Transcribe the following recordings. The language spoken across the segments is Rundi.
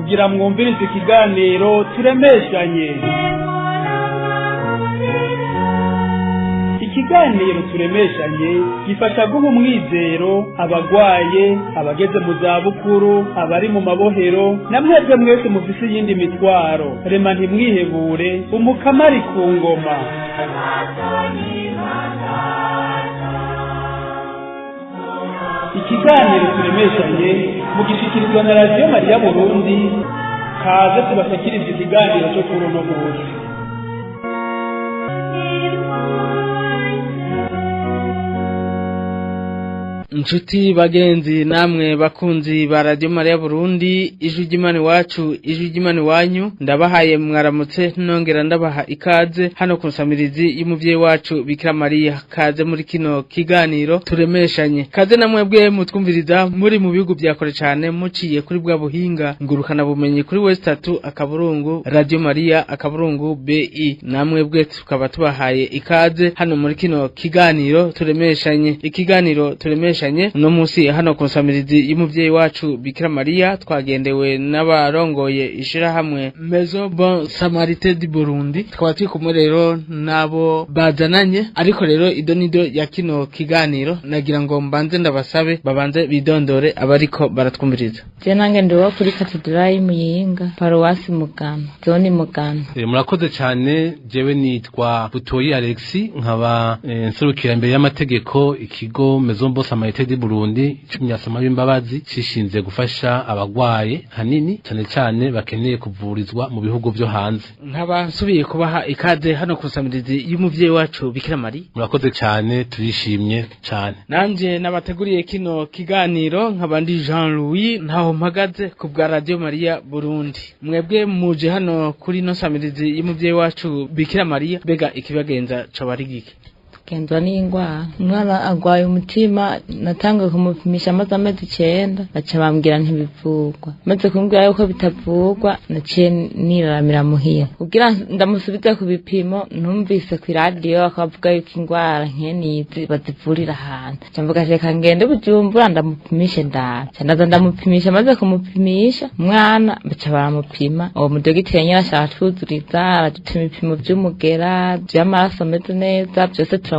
Kugira mwumvirize ikiganiro turemeshanye. Ikiganiro turemeshanye gifasha guha umwizero abagwaye, abageze mu zabukuru, abari mu mabohero na mwebwe mwese mufise iyindi mitwaro. Rema ntimwihebure, umukama ari ku ngoma. Ikiganiro turemeshanye mugishikirizwa na Radiyo Mariya Burundi. Kaze tubashikirize ikiganiro cyo kuri uno munsi. Inshuti bagenzi namwe bakunzi ba Radio Maria Burundi, ijwi ry'Imana iwacu, ijwi ry'Imana iwanyu, ndabahaye mwaramutse, nongera ndabaha ikaze hano ku nsamirizi y'umuvyeyi wacu Bikira Maria. Kaze muri kino kiganiro turemeshanye. Kaze namwebwe mutwumviriza muri mu bihugu vya kure cane, muciye kuri bwa buhinga ngurukana bumenyi kuri West 3 akaburungu Radio Maria akaburungu BI. Namwebwe tukaba tubahaye ikaze hano muri kino kiganiro turemeshanye. Ikiganiro turemeshanye uno munsi hano ku nsamirizi y'umuvyeyi wacu Bikira Maria twagendewe n'abarongoye ishirahamwe Maison Bon Samarité du Burundi. Tukaba turi kumwe rero nabo bazananye, ariko rero ido nido ya kino kiganiro nagira ngo mbanze ndabasabe babanze bidondore abariko baratwumviriza. Je nange ndiwo kuri katedrali y'Imuyinga, paruwasi Mugano, zone Mugano. Murakoze cyane. Jewe nitwa Butoyi Alexis, nkaba nserukira imbere y'amategeko ikigo Maison Bon Samarité du Burundi c'umunyasama w'imbabazi, cishinze gufasha abagwaye hanini cyane cyane bakeneye kuvurizwa mu bihugu vyo hanze. Nkaba nsubiye kubaha ikaze hano ku nsamirizi y'umuvyeyi wacu Bikira Maria. Murakoze cyane, turishimye cyane. Nanje nabateguriye kino kiganiro nkaba ndi Jean Louis ntaho mpagaze ku bwa Radio Maria Burundi. Mwebwe muje hano kuri no samirizi y'umuvyeyi wacu Bikira Maria, bega ikibagenza coba ari gike? Tugenzwa n'ingwara. Umwana agwaye umutima, natanguye kumupimisha amaze amezi 9, baca bambwira ntibivurwa. Maze kumbwira yuko bitavurwa, naciye niraramira muhira kugira ndamusubize ku bipimo. Numvise ku iradiyo bakavuga yuko ingwara nkenizi bazivurira ahantu, nca mvuga reka ngende Bujumbura ndamupimishe ndabe. Nca ndaza ndamupimisha, maze kumupimisha umwana baca baramupima. Uwo mudogiteri nyene ashaka atwuzuriza, aradupima ibipimo vy'umugera, vy'amaraso ameze neza, vyose turamupimisha.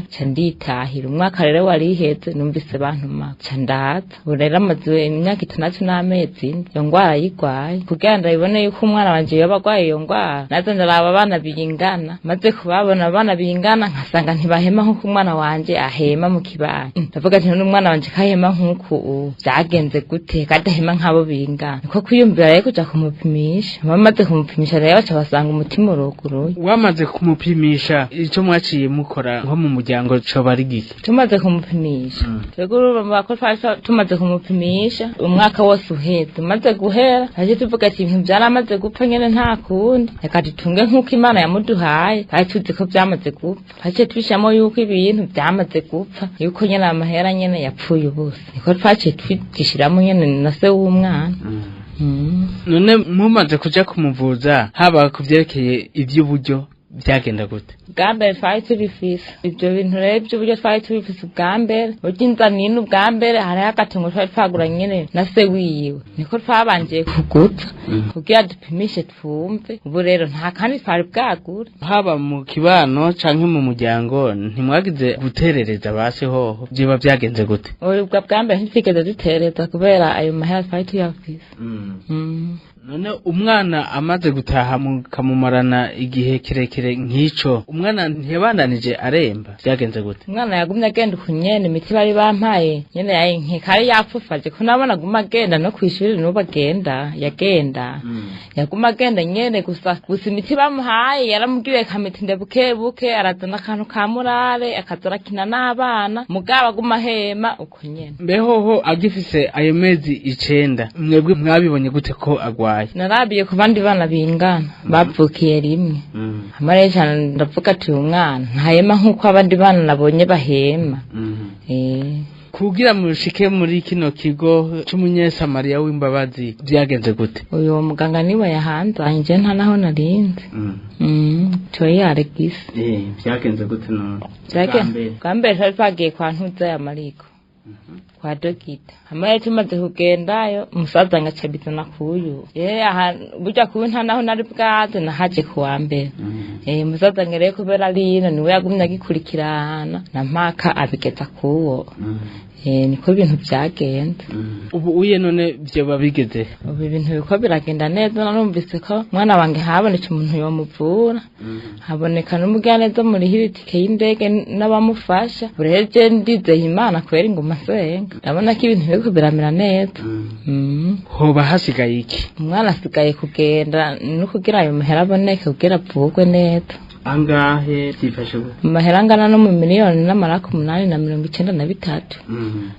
Nca nditahira. Umwaka rero wariheze, numvise bantuma nca ndaza. Ubu rero amaze imyaka 6 n'amezi 4 iyo ngwara ayigwaye. Kugira ndabibone yuko umwana wanje yoba agwaye iyo ngwara, naza ndaraba abana bingana. Maze kubabona abana bingana, nkasanga ntibahema nk'uko umwana wanje ahema mu kibano. Ndavuga ati none umwana wanje kahema nk'uku ubu vyagenze gute kadahema nk'abo bingana? Niko kwiyumvira rero kuja kumupimisha. Bamaze kumupimisha rero baca basanga umutima uruguruye. Wamaze kumupimisha, ico mwaciye mukora nko mu muryango coba ari gike? Tumaze kumupimisha, twebwe urumva ko twari tumaze kumupimisha umwaka wose uheze. Umaze guhera twaje tuvuga ati ibintu vyaramaze gupfa nyene, nta kundi, reka dutunge nk'uko Imana yamuduhaye. Twari tuzi ko vyamaze gupfa, twaciye tubishiramo yuko ibintu vyamaze gupfa, yuko nyene amahera nyene yapfuye ubusa. Niko twaciye tubishiramo nyene na se w'umwana. None mumaze kuja kumuvuza, haba kuvyerekeye ivy'uburyo byagenda gute? Ubwa mbere twari tubifise ibyo bintu rero by'uburyo, twari tubifise ubwa mbere burya inzanini. Ubwa mbere hariho agatungo twari twagura nyene na se wiwe, niko twabanje kuguza kugira dupimishe twumve. Ubu rero nta kandi twari bwagure. Haba mu kibano canke mu muryango ntimwagize guterereza basi hoho vyoba byagenze gute? Ubwo bwa mbere ntitwigeze dutereza kubera ayo mahera twari tuyafise. None umwana amaze gutaha mukamumarana igihe kirekire nk'ico, umwana ntiyabandanije aremba, vyagenze gute? Umwana yagumye agenda ukunyene, imiti bari bampaye nyene yayinkeka yapfufaje ko nabona aguma agenda no kw'ishuri, n'ubu agenda, yagenda yaguma agenda nyene. Gusa gusa imiti bamuhaye yaramubwiye kamitinde buke buke, arazana akantu ka murare akaza arakina n'abana, mugabo aguma ahema uko nyene. Mbehoho agifise ayo mezi 9, mwebwe mwabibonye gute ko agwaye? Narabiye ku bandi bana bingana bavukiye rimwe, amare cyane ndavuga ati uyu mwana ntahema nk'uko abandi bana nabonye bahema. Kugira mushike muri kino kigo c'umunyesamariya w'imbabazi byagenze gute? Uyu muganga niwe yahanzanye, nta naho narinze. Toyi Alegisi. Byagenze gute none? Bwa mbere twari twagiye kwa Ntuza ya Mariko. Kwa dogita hamwe rero tumaze kugendayo, umusaza ngaca bizana kuyu. Aha burya kuyu nta naho nari bwaze, nahaje kuwa mbere. Umusaza ngereye kubera ari ino, niwe yagumye agikurikirana na mpaka abigeza kuwo. Niko ibintu byagenze. Ubu uye none vyoba bigeze? Ubu ibintu biko biragenda neza. Narumvise ko umwana wanjye habonetse umuntu yomuvura, haboneka n'umugiraneza murihira itike y'indege n'abamufasha. Ubu rero je ndizeye Imana kubera inguma nsenga, ndabona ko ibintu biriko biramera neza. Hoba hasigaye iki? Umwana asigaye kugenda no kugira ayo mahera aboneke kugira avurwe neza. Angahe? Byifashe gute? Amahera angana no mu 8,893,000.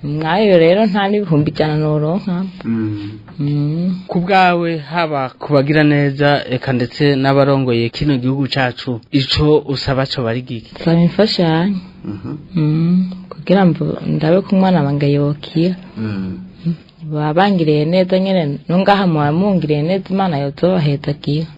Mwayo rero nta n'100,000 noronka. Ku bwawe, haba kubagira neza eka ndetse n'abarongoye kino gihugu cacu, ico usaba co bari giki? Nsaba imfashanyo kugira ngo ndabe ko umwana wanjye yokira. Baba bangiriye neza nyene, no ngaha muba mungiriye neza, Imana yozobahezagira.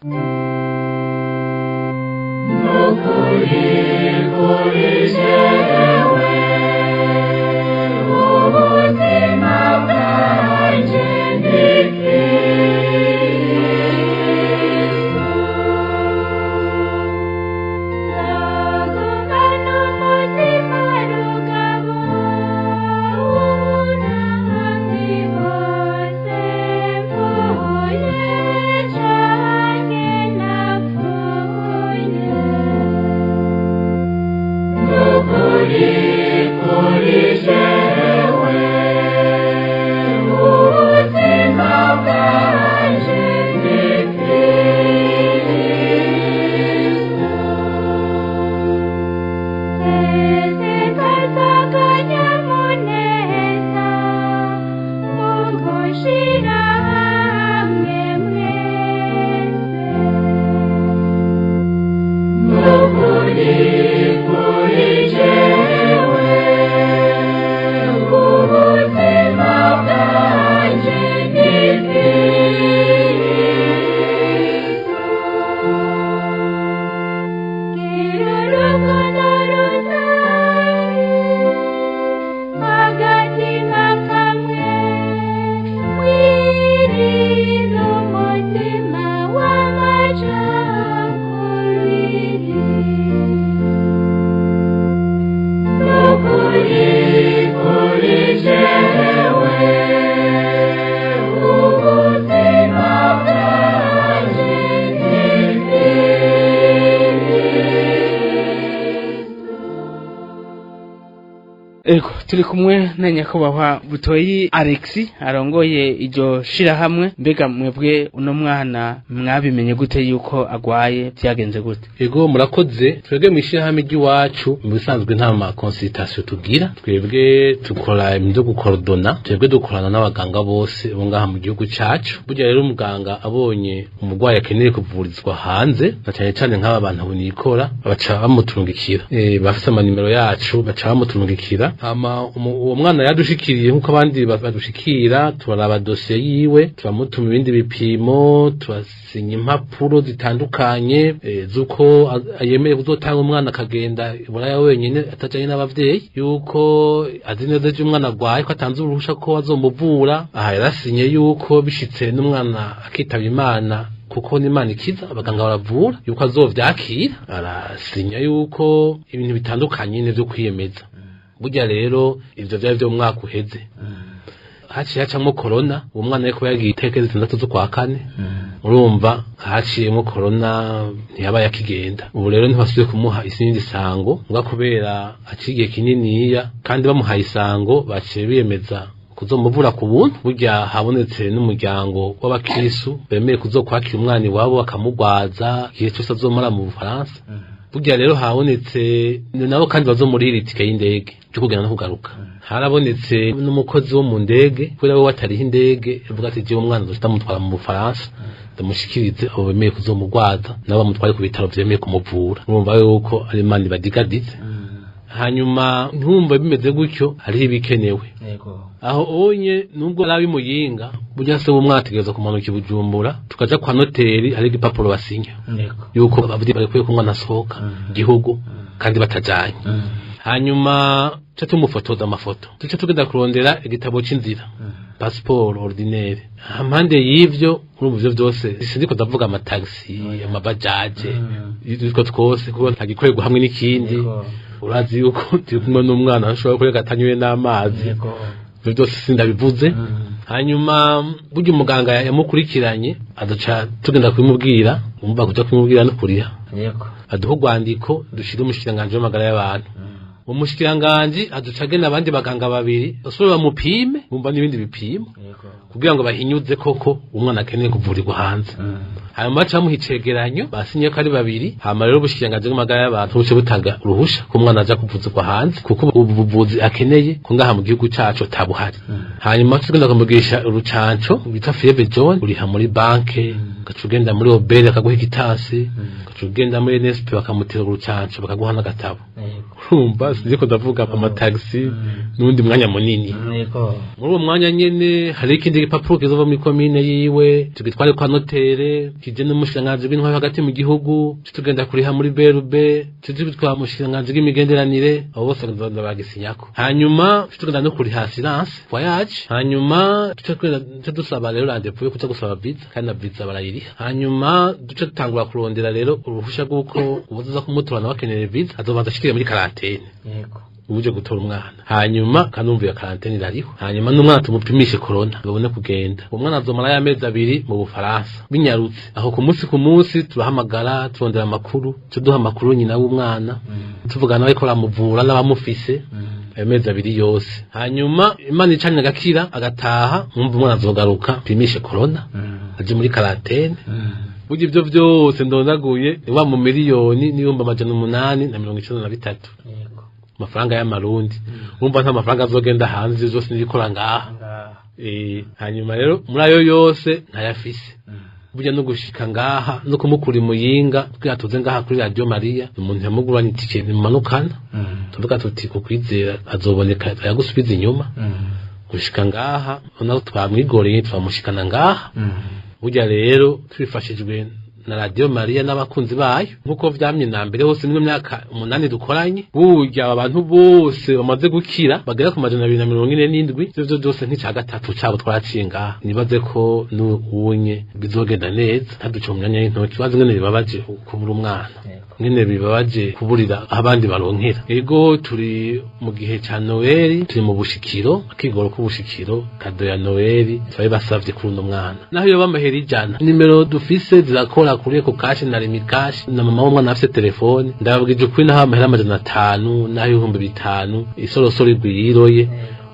Ego, turi kumwe na nyakubahwa Butoyi Alexi arongoye iryo shirahamwe. Mbega mwebwe uno mwana mwabimenye gute yuko agwaye? Byagenze gute? Ego, murakoze. Twebwe mu ishyirahamwe ry'iwacu, mu bisanzwe nta ma consultation tugira. Twebwe dukora ibintu byo gukorodona. Twebwe dukorana n'abaganga bose bo ngaha mu gihugu cacu. Burya rero umuganga abonye umurwayi akeneye kuvurizwa hanze, na cyane cyane nk'aba bantu bunikora, baca bamuturungikira. Bafise amanimero yacu, baca bamuturungikira. Hama uwo mwana yadushikiriye nk'uko abandi badushikira, turaraba dosiye yiwe, turamutuma ibindi bipimo, turasinya impapuro zitandukanye z'uko yemeye kuzotanga umwana akagenda iburaya wenyine atajanye n'abavyeyi, yuko azi neza ivyo umwana agwaye, ko atanze uruhusha ko azomuvura. Aha yarasinye yuko bishitse n'umwana akitaba Imana, kuko n'Imana ikiza, abaganga baravura, yuko azovyakira. Arasinya yuko ibintu bitandukanye n'ivyo kwiyemeza. Burya rero ivyo vyari vyo mu mwaka uheze, haciye hacamwo corona. Uwo mwana ariko yagiye itariki 6 z'ukwa kane, urumva haciyemo corona, ntiyabaye akigenda. Ubu rero ntibasubiye kumuha isindi sango mbwa, kubera haciye igihe kininiya, kandi bamuhaye isango baciye biyemeza kuzomuvura ku buntu. Burya habonetse n'umuryango w'abakirisu bemeye kuzokwakira umwana iwabo bakamugwaza igihe cyose azomara mu Bufaransa. Burya rero habonetse nabo kandi bazomurihira itike y'indege cyo kugenda no kugaruka. Harabonetse n'umukozi wo mu ndege, kubera we watariha indege, avuga ati jewe umwana nzoca ndamutwara mu Bufaransa, ndamushikirize abo bemeye kuzomugwaza, nabo bamutware ku bitaro vyemeye kumuvura. Urumva yuko ari Imana ibadigadize. Hanyuma ntumva bimeze gutyo, hariho ibikenewe aho onye nubwo ari muyinga. Burya se w'umwana ategerezwa kumanuka i Bujumbura, tukaja kwa noteri, hari igipapuro basinya yuko bavuze barekuye ko umwana asohoka igihugu kandi batajanye. Hanyuma tuce tumufotoza amafoto, tuce tugenda kurondera igitabo c'inzira, passeport ordinaire. Hampande y'ivyo, urumva ivyo vyose sindiko ndavuga amataxi, amabajaje, utwo twose, kuko ntagikorerwa hamwe n'ikindi. Urazi yuko turi kumwe n'umwana ashobora kureka atanywe n'amazi, ivyo byose sindabivuze. Hanyuma burya umuganga yamukurikiranye aduca tugenda kubimubwira, umva kuja kubimubwira no kuriha, aduha urwandiko dushira umushikiranganji w'amagara y'abantu. Umushikiranganji aduca agena abandi baganga babiri basubire bamupime, bumva n'ibindi bipimo kugira ngo bahinyuze koko umwana akeneye kuvurirwa hanze. Hanyuma baca bamuha icegeranyo basinye ko ari babiri. Hama rero ubushikiranganji bw'amagara y'abantu buce butanga uruhusha ko umwana aja kuvuzirwa hanze, kuko ubu buvuzi akeneye ko ngaha mu gihugu cacu tabuhari. Hanyuma tugenda kumugisha urucanco bita fievre jaune, uriha muri banke, ugaca ugenda muri obere bakaguha igitasi, ugaca ugenda muri NSP bakamutera urucanco, bakaguha n'agatabo. Urumva sinziko ndavuga amataxi n'undi mwanya munini. Muri uwo mwanya nyene hari ikindi gipapuro kizova muri komine yiwe, tugitware kwa notere, kije n'umushikiranganji bw'intwaro hagati mu gihugu, tugenda kuriha muri BRB, tugitwara umushikiranganji bw'imigenderanire, abo bose bagenda bagisinyako. Hanyuma tugenda no kuriha assurance voyage. Hanyuma tuce dusaba rero rendez-vous yo kuja gusaba visa, kandi na visa barayiriha. Hanyuma duce dutangura kurondera rero uruhusha rw'uko ubuza kumutora nawe akeneye visa, azobanza ashikire muri quarantaine uje gutora umwana. Hanyuma kanumva iyo quarantaine irariho, hanyuma n'umwana tumupimishe corona babone kugenda. Umwana azomara y'amezi 2 mu Bufaransa binyarutse. Aho ku munsi ku munsi turahamagara, turondera amakuru, tuduha amakuru nyina w'umwana, tuvugana ariko aramuvura n'abamufise ayo mezi 2 yose. Hanyuma Imana icanye agakira agataha, mwumva umwana azogaruka pimishe corona, aje muri quarantaine. Burya ibyo byose ndondaguye ni wa mu 1,893,000 amafaranga y'amarundi. Urumva nta mafaranga azogenda hanze, ivyo vyose nibikora ngaha. Hanyuma rero muri ayo yose ntayafise. Burya no gushika ngaha no kumukura imuyinga kugira tuze ngaha kuri Radio Maria, umuntu yamuguranye itike bimanukana, tuvuga tuti kukwizera azoboneka ayagusubiza inyuma. Gushika ngaha naho twamwigoreye twamushikana ngaha. Burya rero tubifashijwe na Radio Maria n'abakunzi bayo, nkuko vyamye na mbere hose mu myaka 8 dukoranye, burya abantu bose bamaze gukira bagera ku 247. Ivyo vyose nk'ica gatatu cabo twaraciye ngaha. Nibaze ko n'ubunye bizogenda neza, ntaduce mu myanya y'intoki. Bazi ngene bibabaje kubura umwana, ngene bibabaje kuburira aho abandi baronkera. Ego, turi mu gihe ca Noeli, turi mu bushikiro, akigoro k'ubushikiro, cadeau ya Noeli twari basavye kuri uno mwana, naho iyo bamahera 100. Nimero dufise zirakora kuri Ecocash na Lumicash, na mama w'umwana afise telefone. Ndababwije ukuri, naho amahera 500, naho 5000, isorosoro igwiroye.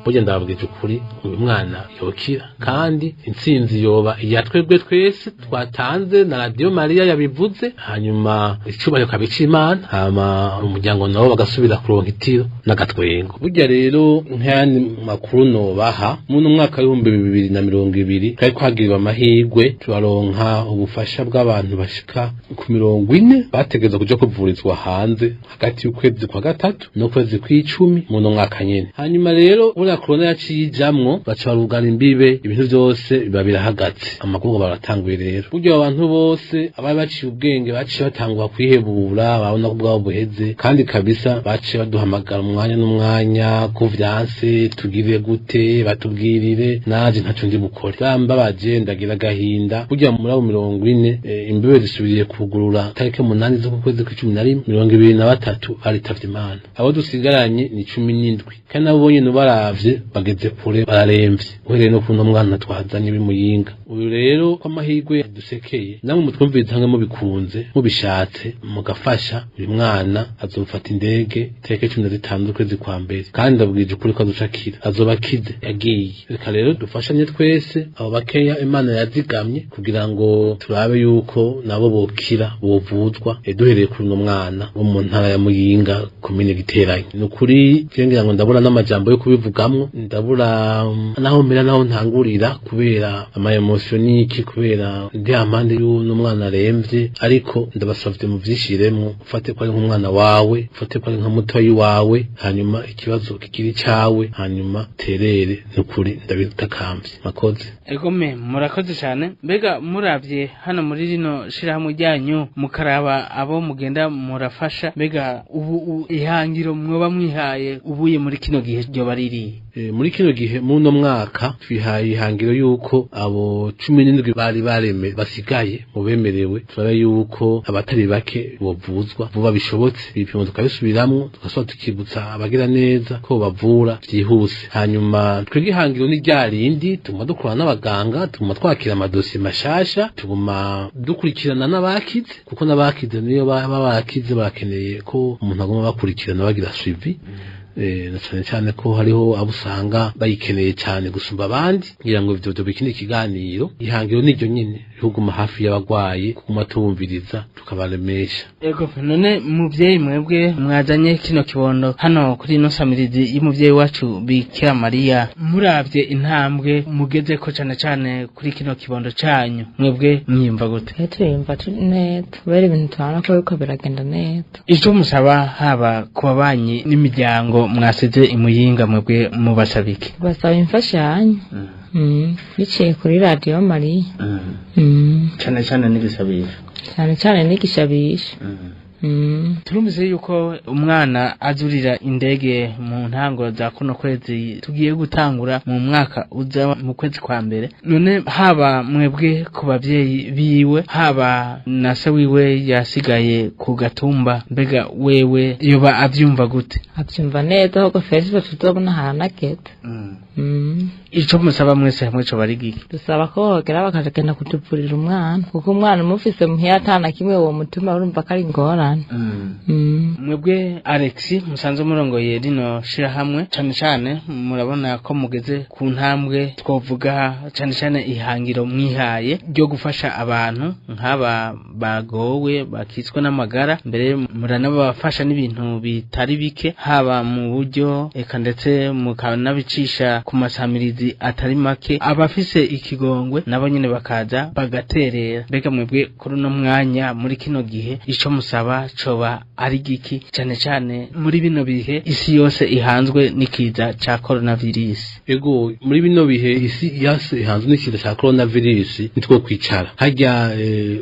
Burya ndababwije ukuri, uyu mwana yokira, kandi intsinzi yoba iya twebwe twese twatanze na Radio Maria yabivuze. Hanyuma icubahiro kabica Imana, hama umuryango nabo bagasubira kuronka itiro n'agatwengo. Burya rero nk'ayandi makuru nobaha, muno mwaka w'2020 twari twagiriwe amahirwe turaronka ubufasha bw'abantu bashika ku 40 bategerezwa kuja kuvurizwa hanze hagati y'ukwezi kwa gatatu n'ukwezi kw'icumi muno mwaka nyene. Hanyuma rero buriya corona yaciye ijamwo, baca barugara imbibe, ibintu vyose biba birahagaze, amakungu baratanguye. Rero burya abantu bose abari baciye ubwenge baciye batangura kwihebura, babona ko ubwabo buheze, kandi kabisa baciye baduhamagara umwanya n'umwanya ko vyanse, tugire gute, batubwirire, naje ntaco ndi bukore. Bambabaje, ndagira agahinda. Burya muri abo 40, imbibe zisubiriye kugurura tariki 8 z'ukwezi kw'icumi na rimwe, 23 baritavye Imana. Abo dusigaranye ni 17, kandi nabo bonyene ubaravye bageze kure, bararemvye, uhereye no kuno mwana twazanye b'imuyinga. Uyu rero ko amahirwe dusekeye, namwe mutwumviriza hamwe, mubikunze mubishatse mugafasha, uyu mwana azofata indege tariki 15 z'ukwezi kwa mbere, kandi ndabwije ukuri ko azoca azoba akize yagiye. Reka rero dufashanye twese, abo bakeya Imana yazigamye, kugira ngo turabe yuko nabo bokira, bovuzwa, duhereye kuri uno mwana wo mu ntara ya Muyinga, komine Giteranyi. Ni ukuri ngira ngo ndabura n'amajambo yo kubivugamo. ndabivamwo, ndabura naho mpera naho ntangurira, kubera ama emotion niki, kubera ndi hampande y'umwana aremvye. Ariko ndabasavye muvyishiremwo, ufate ko ari nk'umwana wawe, ufate ko ari nka mutoyi wawe, hanyuma ikibazo kikiri cawe, hanyuma terere. Nukuri ndabitakamvye, makoze. Egome, murakoze cyane. Mbega muravye hano muri rino shirahamwe ryanyu, mukaraba abo mugenda murafasha, mbega ubu ihangiro mwoba mwihaye ubuye muri kino gihe ryoba riri? Muri kino gihe, muri uno mwaka, twihaye ihangiro yuko abo 17 bari bareme basigaye mu bemerewe, turabe yuko abatari bake bovuzwa vuba bishobotse, ibipimo tukabisubiramwo, tugasubira tukibutsa abagira neza ko bavura byihuse. Hanyuma twebwe ihangiro ni rya rindi, tuguma dukorana n'abaganga, tuguma twakira amadosiye mashasha, tuguma dukurikirana n'abakize, kuko n'abakize niyo baba bakize barakeneye ko umuntu aguma bakurikirana, bagira suivi. Na cyane cyane ko hariho abo usanga bayikeneye cyane gusumba abandi. Ngira ngo ivyo bikindi kiganiro. Ihangiro niryo nyene, kuguma hafi y'abagwayi, kuguma tubumviriza, tukabaremesha. Ego, none muvyeyi, mwebwe mwazanye kino kibondo hano kuri ino samirizi y'umuvyeyi wacu Bikira Mariya, muravye intambwe mugeze ko cane cane kuri kino kibondo canyu, mwebwe mwiyumva gute? Tuyumva neza, kubera ibintu tubona ko biriko biragenda neza. Ico musaba haba ku babanyi n'imiryango mwasize imuyinga, mwebwe mubasaba iki? Basaba imfashanyo biciye kuri Radiyo Mariya. Cane cane n'igisabisho. Cyane cyane n'igishabisho. Turumvise yuko umwana azurira indege mu ntango za kuno kwezi tugiye gutangura, mu mwaka uza mu kwezi kwa mbere. None haba mwebwe ku bavyeyi biwe, haba na se wiwe yasigaye ku gatumba, mbega wewe yoba avyumva gute? Avyumva neza, ahubwo fesibo tuzobona haranageze. Ico musaba mwese hamwe co bari giki? Dusaba ko bogera bakagenda kutuvurira umwana, kuko umwana umufise muhira atana kimwe uwo mutuma, urumva ko ari ingorane. Mwebwe Alex musanze murongoye rino shirahamwe, cane cane murabona ko mugeze ku ntambwe twovuga cane cane ihangiro mwihaye ryo gufasha abantu nk'aba bagowe bakitswe n'amagara, mbere muranabafasha n'ibintu bitari bike, haba mu buryo eka ndetse mukanabicisha ku masamirizi atari make, abafise ikigongwe nabo nyene bakaza bagaterera. Mbega mwebwe kuri uno mwanya, muri kino gihe, ico musaba coba ari giki, cane cane muri bino bihe isi yose ihanzwe n'ikiza ca coronavirus? Ego, muri bino bihe isi yose ihanzwe n'ikiza ca coronavirus, nitwo kwicara harya.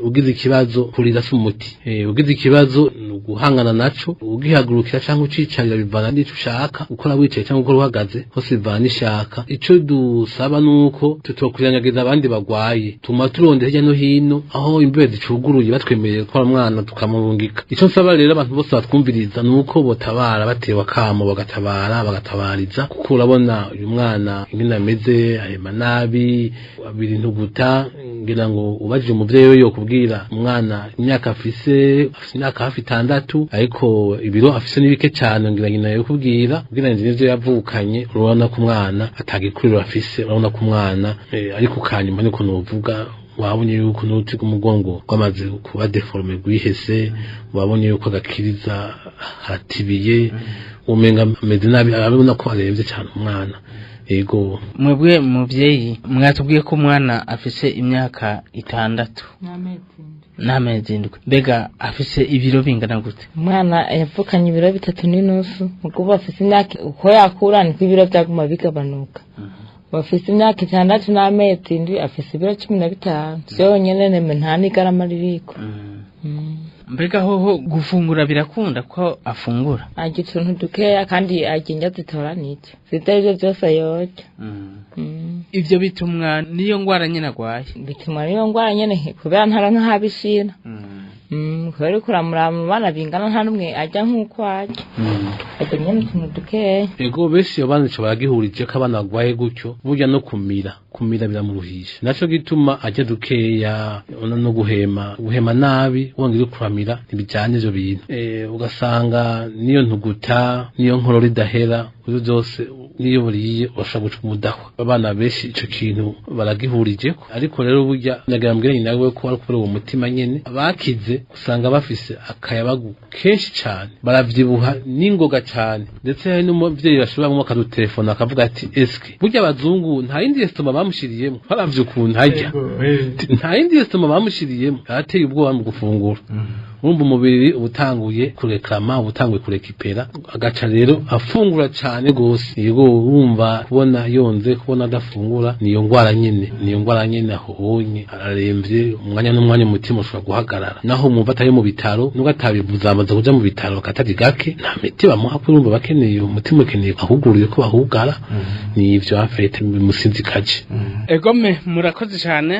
Ugize ikibazo, kurira si umuti. Ugize ikibazo ni uguhangana naco, ugihagurukira canke ucicarira, bivana n'ico ushaka gukora, wicaye cyangwa gukora uhagaze, hose bivana n'ishaka. Ico dusaba nuko tutokwirengagiza abandi bagwaye, tuma turondera hirya no hino aho imbibe zicuguruye, batwemereye gukora umwana tukamurungika. Ico nsaba rero abantu bose batwumviriza nuko botabara batewe akamo, bagatabara, bagatabariza, kuko urabona uyu mwana ingene ameze, ahema nabi, abiri ntuguta. Ngira ngo ubajije umuvyeyi we yokubwira umwana imyaka afise imyaka hafi 6, ariko ibiro afise ni bike cane. Ngira nyina yokubwira kugira ngo nivyo yavukanye. Urabona ko umwana atagikuriro afise, urabona ko umwana ariko kanyuma niko novuga. Wabonye yuko n'uruti rw'umugongo rwamaze kuba déformé, rwihese, wabonye yuko agakiriza hatibiye, umenga ameze nabi, arabona ko aremvye cyane umwana. Yego. Mwebwe muvyeyi, mwatubwiye ko umwana afise imyaka 6 n'amezi 7, mbega afise ibiro bingana gute? Umwana yavukanye ibiro 3.5, mugubu afise imyaka, uko yakura niko ibiro byaguma bigabanuka. Bafise imyaka 6 n'amezi 7, afise ibiro 15 vyonyene, neme nta n'igarama ririko. Mbega hoho gufungura birakunda ko afungura? Arya utuntu dukeya, kandi arya indya zitoranije, zitari ivyo vyose yorya. Ivyo bitumwa niyo ngwara nyene agwaye? Bitumwa niyo ngwara nyene, kubera ntaronka aho abishira. Kubera uriko uramuraba mu bana bingana, nta n'umwe arya nk'uko arya, arya nyene utuntu dukeya. Ego, benshi iyo bana ico baragihurije ko abana bagwaye gutyo, burya no kumira biramuruhisha, naco gituma arya dukeya. No guhema nabi, wongera kuramira, ntibijanye ivyo bintu. Ugasanga niyo ntuguta, niyo nkorora idahera, ivyo byose niyo buriye urashobora guca umudahwa. Abana benshi ico kintu baragihurijeko. Ariko rero burya nagira mbwire nyina we ko ari kubera uwo mutima nyene abakize usanga Usanga bafise akayabagu kenshi cane, baravyibuha n'ingoga cane, ndetse hari n'umuvyeyi bashobora akadutelefona akavuga ati eske burya abazungu nta yindi estomac bamushiriyemo, baravye ukuntu arya, nta yindi estomac bamushiriyemo, arateye ubwoba mu gufungura. Urumva umubiri uba utanguye kureklama, uba utanguye kurekipera, agaca rero afungura cane gose. Yego, urumva kubona yonze, kubona adafungura, niyo ngwara nyene, niyo ngwara nyene. Ahonye araremvye, umwanya n'umwanya umutima ushobora guhagarara. Naho mwumva atari mu bitaro, nubwo atabivuze, amaze kuja mu bitaro katari gake, nta miti bamuha, ko urumva bakeneye umutima ukeneye ahuguruye ko bahugara. Nivyo afete bimusinzikaje. Egome, murakoze cyane.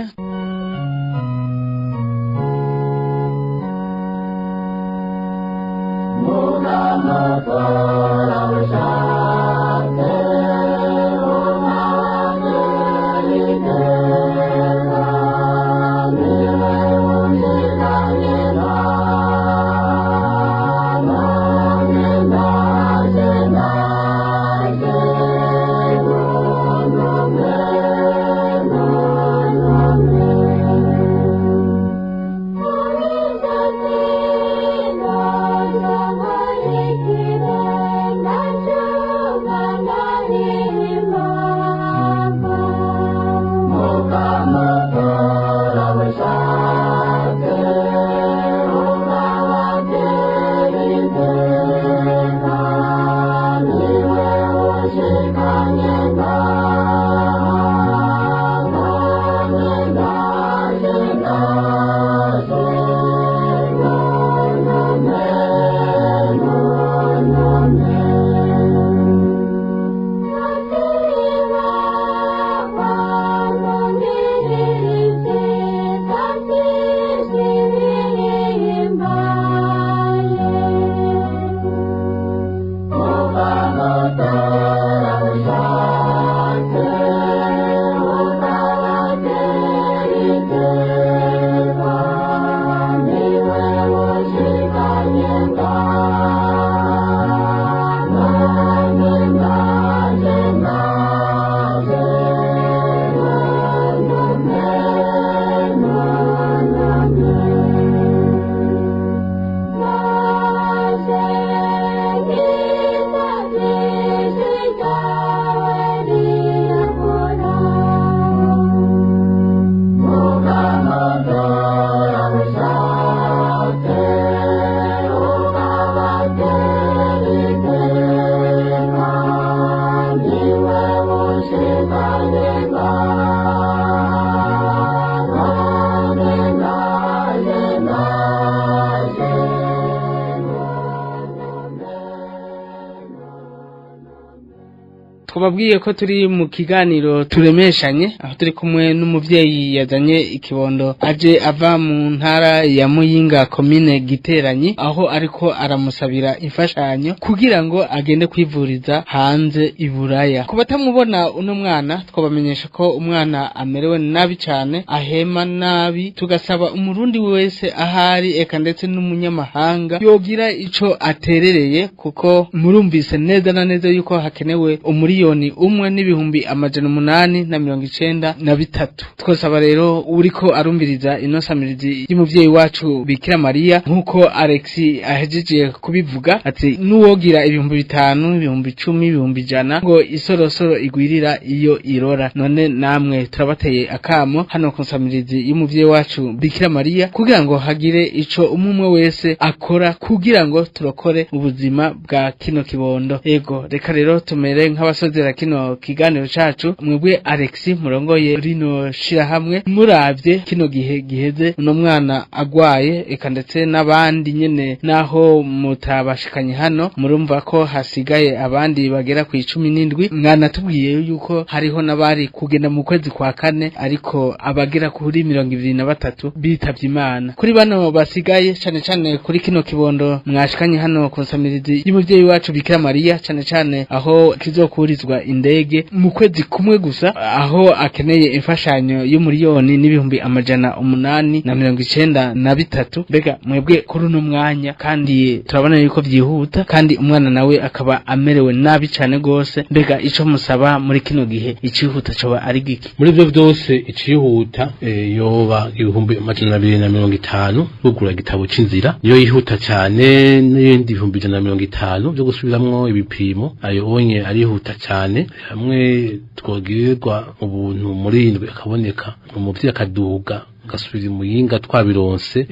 Twababwiye ko turi mu kiganiro turemeshanye, aho turi kumwe n'umuvyeyi yazanye ikibondo aje ava mu ntara ya Muyinga, komine Giteranyi, aho ariko aramusabira imfashanyo kugira ngo agende kwivuriza hanze i Buraya. Ku batamubona uno mwana, twabamenyesha ko umwana amerewe nabi cane, ahema nabi, tugasaba umurundi wese ahari, eka ndetse n'umunyamahanga yogira ico aterereye, kuko murumvise neza na neza yuko hakenewe 1,893,000. Twosaba rero uriko arumviriza ino samirizi y'umuvyeyi wacu Bikira Mariya, nkuko Alex ahejeje kubivuga ati nuwogira 5000, 10,000, 100,000, ngo isorosoro igwirira iyo irora. None namwe turabateye akamo hano ku nsamirizi y'umuvyeyi wacu Bikira Mariya, kugira ngo hagire ico umwe wese akora kugira ngo turokore ubuzima bwa kino kibondo. Ego, reka rero tumere nk'abasozera kino kiganiro cacu. Mwebwe Alex murongoye rino shirahamwe, muravye kino gihe giheze uno mwana agwaye, eka ndetse n'abandi nyene, naho mutabashikanye hano, murumva ko hasigaye abandi bagera ku 17. Mwanatubwiye yuko hariho n'abari kugenda mu kwezi kwa kane, ariko abagera kuri 23 bitavye Imana. Kuri bano basigaye, cane cane kuri kino kibondo mwashikanye hano ku nsamirizi y'umuvyeyi wacu Bikira Mariya, cane cane aho kizokurizwa kurizwa indege mu kwezi kumwe gusa, aho akeneye imfashanyo y'umuriyoni n'ibihumbi 893. Mbega mwebwe kuri uno mwanya, kandi turabona yuko vyihuta, kandi umwana nawe akaba amerewe nabi cane gose, mbega ico musaba muri kino gihe icihuta coba ari giki? Muri ivyo vyose icihuta yoba 250,000 kugura igitabo c'inzira, niyo yihuta cane, n'ibindi 150,000 byo gusubiramwo ibipimo, ayo onye arihuta cane. Hamwe twogirirwa ubuntu muri indwi akaboneka, umuvyeyi akaduga agasubira imuyinga twabironse,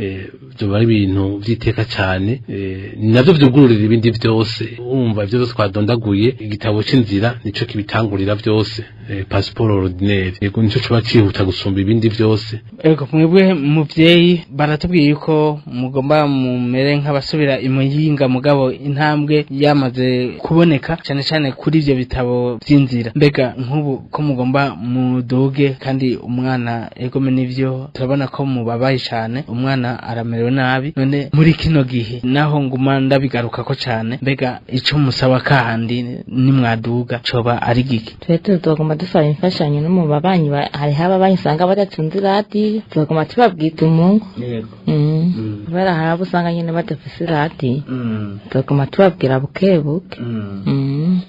vyoba ari ibintu vy'iteka cane, navyo vyugururira ibindi vyose. Urumva ivyo vyose twadondaguye, igitabo c'inzira nico kibitangurira vyose, passeport ordinaire, yego, nico coba cihuta gusumba ibindi vyose. Ego, mwebwe muvyeyi baratubwiye yuko mugomba mumere nk'abasubira imuyinga, mugabo intambwe yamaze kuboneka cane cane kuri ivyo bitabo vy'inzira. Mbega nk'ubu ko mugomba muduge, kandi umwana, egome nivyo turabona ko mubabaye cane, umwana aramerewe nabi, none muri kino gihe naho nguma ndabigarukako cane, mbega ico musaba kandi nimwaduga coba ari giki? Twe tuzoguma dusaba imfashanyo no mu babanyi, hariho ababanyi usanga badatunze iradiyo, tuzoguma tubabwita umungu. Kubera hari abo usanga nyene badafise iradiyo, tuzoguma tubabwira buke buke.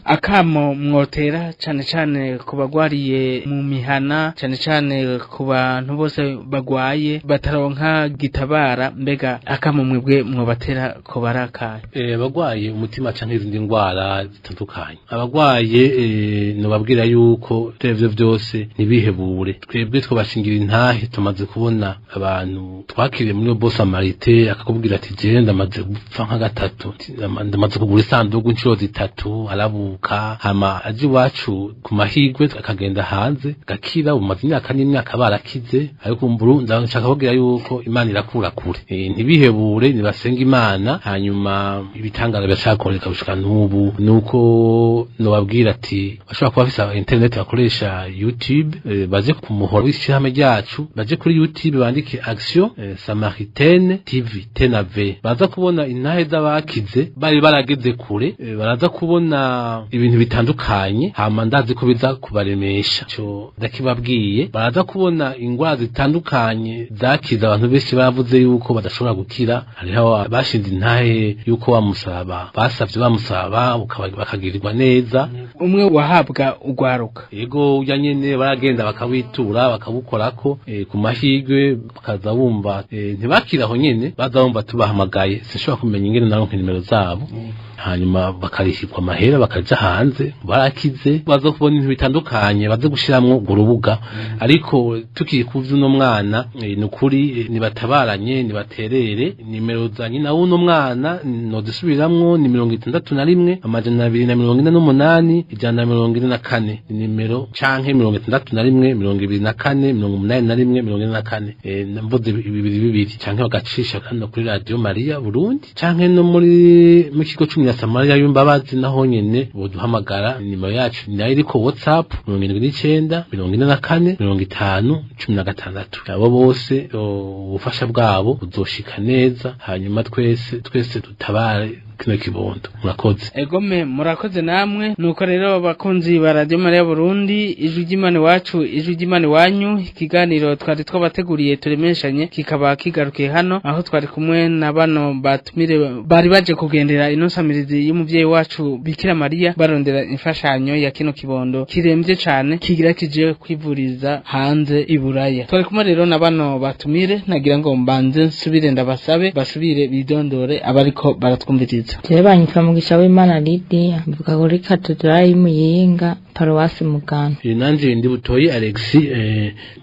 Akamo mwotera cane cane ku bagwariye mu mihana, cane cane ku bantu bose bagwaye bataronka gitabara, mbega akamo mwebwe mwobatera ko barakaye? Abagwaye umutima canke izindi ndwara zitandukanye, abagwaye, nobabwira yuko ivyo vyose ntibihebure. Twebwe twabashingira intahe, tumaze kubona abantu twakiriye muri Bon Samaritain, akakubwira ati jewe ndamaze gupfa nka gatatu, ati, ndamaze kugura isanduku inshuro zitatu, arabuka, hama aje iwacu ku mahirwe akagenda hanze gakira, umaze imyaka n'imyaka barakize. Ariko mburu ndashaka kubabwira yuko Imana irakura kure. Ntibihebure, nibasenga Imana, hanyuma ibitangaro biracakoreka gushika n'ubu. Nuko nobabwira ati bashobora kuba bafise internet, bakoresha YouTube, baje ku muhora w'ishirahamwe ryacu, baje kuri YouTube bandike Action Samaritaine TV T na V, baza kubona intahe z'abakize bari barageze kure, baraza kubona ibintu bitandukanye, hama ndazi ko biza kubaremesha, ico ndakibabwiye. Baraza kubona ingwara zitandukanye zakize abantu benshi bavuze yuko badashobora gukira. Hariho abashinze intahe yuko bamusaba, basavye bamusaba bakagirirwa neza. Umwe wahabwa ugwaruka. Yego, urya nyene baragenda bakawitura, bakabukorako, ku mahirwe bakaza bumva, ntibakira aho nyene, baza bumva tubahamagaye. Sinshobora kumenya ingene naronka nimero zabo, hanyuma bakarihirwa amahera bakaja hanze, barakize. Baza kubona ibintu bitandukanye, baze gushiramwo urwo rubuga. Ariko tukiri kuvya uno mwana, ni ukuri, nibatabaranye, nibaterere. Nimero za nyina w'uno mwana nozisubiramwo, ni 61 248 144, ni nimero, canke 61 24 81 44. Mvuze bibiri bibiri, canke bagacisha hano kuri Radio Maria Burundi, canke no muri mu kigo c'Umunyasamariya y'Imbabazi, naho nyene boduhamagara. Nimero yacu nayo iriko WhatsApp, 79 44 50 16. Abo bose ubufasha bwabo buzoshika neza, hanyuma twese twese dutabare kino kibondo. Murakoze. Egome, murakoze namwe. Nuko rero bakunzi ba Radio Maria Burundi, ijwi ry'Imana iwacu, ijwi ry'Imana iwanyu, ikiganiro twari twabateguriye turemeshanye kikaba kigarukiye hano, aho twari kumwe na bano batumire bari baje kugendera ino nsamirizi y'umuvyeyi wacu Bikira Mariya, barondera imfashanyo ya kino kibondo kiremvye cane kigira kije kwivuriza hanze i Buraya. Twari kumwe rero na bano batumire, nagira ngo mbanze nsubire ndabasabe basubire bidondore abariko baratwumviriza. Jewe banyitwa Mugisha w'Imana Lidia, mvuka kuri katedrali y'Imuyinga, paruwasi Mugano. Nanje ndi Butoyi Alexis,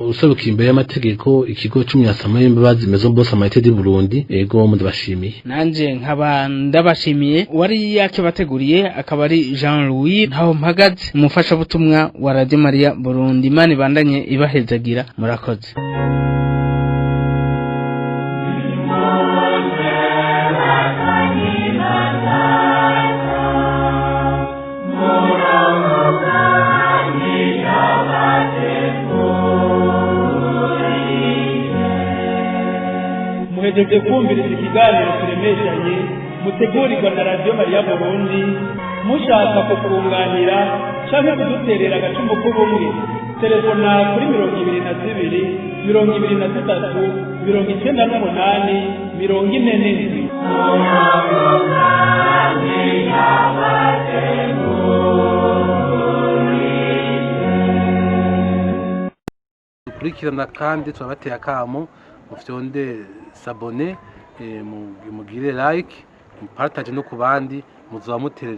userukiye imbere y'amategeko ikigo c'Umunyasamariya y'Imbabazi, Maison Bon Samaritain du Burundi. Ego, ndabashimiye. Nanje nkaba ndabashimiye. Uwari yakibateguriye akaba ari Jean Louis Ntaho Mpagaze, umufashabutumwa wa Radio Maria Burundi. Imana ibandanye ibahezagira, murakoze. Muhejeje kumviriza ikiganiro turemeshanye mutegurirwa na Radiyo Mariya Burundi. Mushikirizwa Mushaka kutwunganira canke kuduterera agacumu k'ubumwe, telefona kuri 22 23 98 47. Dukurikirana kandi turabateye akamo mufyonde s'abonner, mugire like, mupartage no ku bandi muzoba muterere.